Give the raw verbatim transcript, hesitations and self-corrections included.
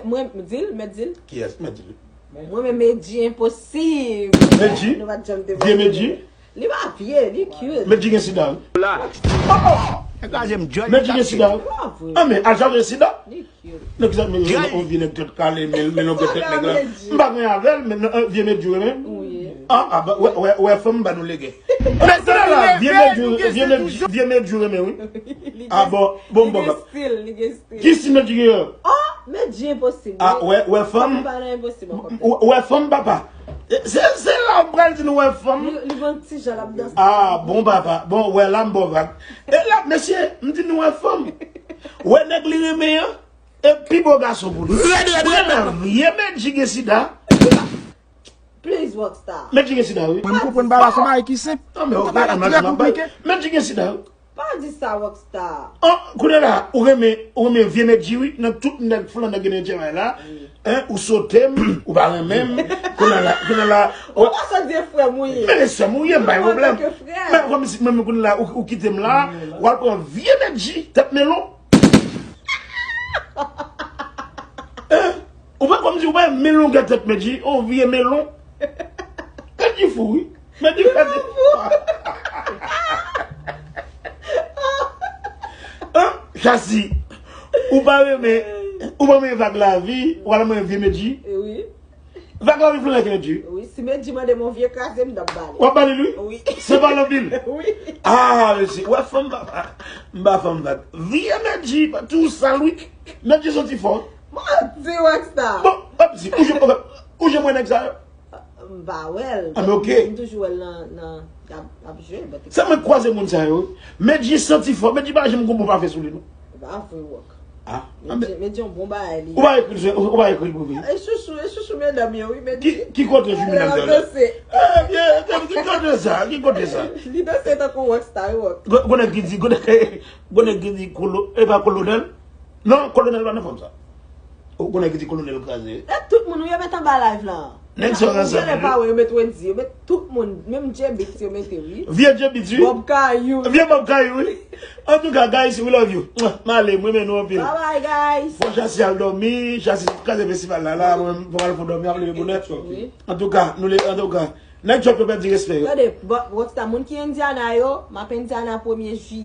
Mwen, di l, mèt di l. Kiyès? Mèt di l. Mwen, men Medjy enposib. Medjy? Nou pa t janm te Vye Medjy? Li pa vye, li cute. Medjy gen sida, wi. La. Nèg la je m djòl. Medjy gen sida, wi. Li pa vre. An men, al chache sida. Li cute. Nèg sa, men yon vye nèg tèt kale, men men yon tèt nèg la. M pa gen avè l, men non, vye Medjy, wi, men. Wi. Ah, ah, ba- wè, wè, wè, fanm ba nou lege. Men se la, vye Medjy, vye Medjy, vye Medjy, wi, men, wi. Ah, bon, bon, bon, Li gen stil, li gen stil. Ki stil Medjy gen an? Oh, Medjy enposib. Ah, wè, wè, fanm. Li pa nan enposib ankò. Wè, wè, fanm, papa. Se, se la, ou pral di nou, wè, fanm. Li, li gon ti jan l ap danse. Ah, bon, papa. Bon, wè, la, m bon vag. E la, mesye, m di nou, wè, fanm. Wè, nèg li renmen an. E pi bo gason pou li. Vye Medjy gen sida. Please, Rockstar. Medjy gen sida, wi. Mwen m konprann bagay sa, bagay ki senp. Non, men, ok, Bagay an trè matinal, konplike. Medjy gen sida, wi. Pa di sa, Rockstar. An, kounye la, ou renmen, ou renmen vye Medjy, wi. Nan tout nèg flan nan gen nan travay la. Hein, ou sote m, ou pa renmen m. Kounye la, kounye la. Ou pa sot di frè m ou ye. Men se sè m ou ye, m pa gen pwoblèm. Antanke frè. Men kòm si, men kounye la, ou, ou kite m la, w al pran vye Medjy, tèt melon. Hein? Ou pa kòm si ou pa renmen longè tèt Medjy, on vye melon. Medjy fou, wi. Medjy fou. Hein? Chasi, ou pa renmen, ou pa renmen vag lavi, ou al renmen vye Medjy. E wi. Vag lavi flanke Medjy. Wi, si Medjy mande m yon vye kraze, m dap bale. W ap bale li? Wi. Se pa lanpil. Wi. Ah, mesye, wè fanm papa. M ba fanm vag. Vye Medjy, tou sal, wi. Medjy santi fò. Mwen di Rockstar. Bon, w ap di, ou je, ou je mwen nèg sa yo? M pa wè l. Ah, men ok. M toujou wè l nan, nan, ap, ap jwe. But Se mwen kwaze moun sa yo. Medjy santi fò. Medjy pa janm gon bon pafen sou li, non. E pa vre, Rock. Ah, Medjy, Medjy yon bon bagay li. Ou pa ekri l, ou pa ekri l pou vre. E chouchou, e chouchou medam yo, wi, Medjy. Ki, ki kote jou medam sa yo? Danse. Eh, byen, ki kote sa? Ki kote sa? Li danse tankou Rockstar, wi, Rock. Gwo nèg ki di, gwo nèg, gwo nèg ki di kolo, e pa kolonèl? Non, kolonèl pa nan fanm sa. Gwo nèg ki di kolonèl kraze. E tout moun, wi, yo met anba live la. Nèg sa yo ranse. Yo pa wè, yo met Wendy, yo met tout moun, menm J-Beatz yo mete, wi. Vye J-Beatz, wi. Bob Kayou. Vye Bob Kayou, wi. Antouka, guys, we love you. M ale, m renmen nou anpil. Bye bye, guys. Fò Chasi al dòmi, Chasi kraze festival la, la, mwen, fò al fò dòmi, ap leve bonè. Wi. Antouka, nou le, antouka. Nèg Trump yo pèdi respè yo. Gade, Bo- Rockstar, moun ki Indiana yo, m ap Indiana premye jiyè.